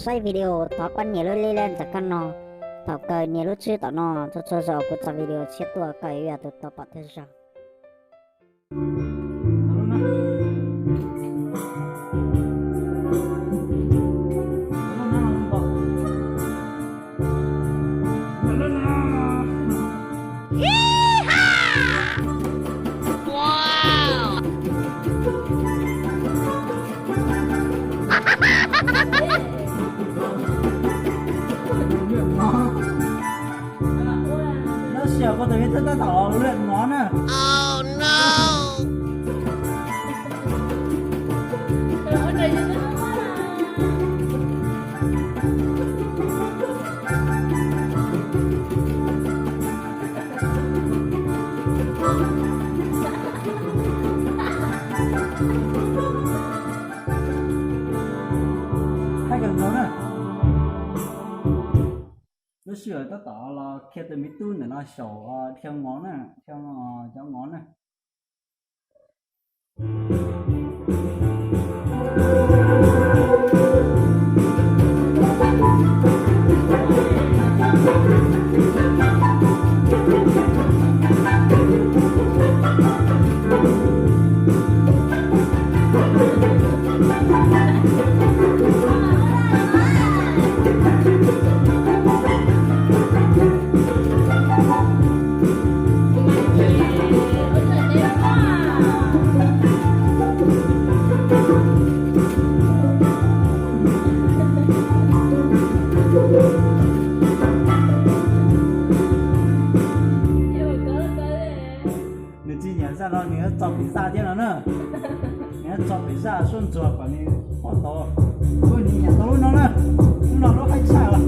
pab video, thov pab nias lub like ntawm koj no. Thaum kawg nias lub tswb tom no, txhua txhua zaus kuv tso video tshiab tuaj koj yuav yog tus tau pom thiaj zog. Lub sij hawm koj tus me tub tab tom lwm mov na. Thaij kawg nkaus na. Lub sij hawm tab tom los qhia tus me tub ntawm no xyaum dhia mov na, dhia cov mov na. Nws tsis nyiam zaj no, nws yuav tso pem zaj thiab no na. Nws yuav tso pem zaj suab ntsuag kom nws pom tau. Ua nws nyiam tau lub no na. Lub no lub haib tshaj os.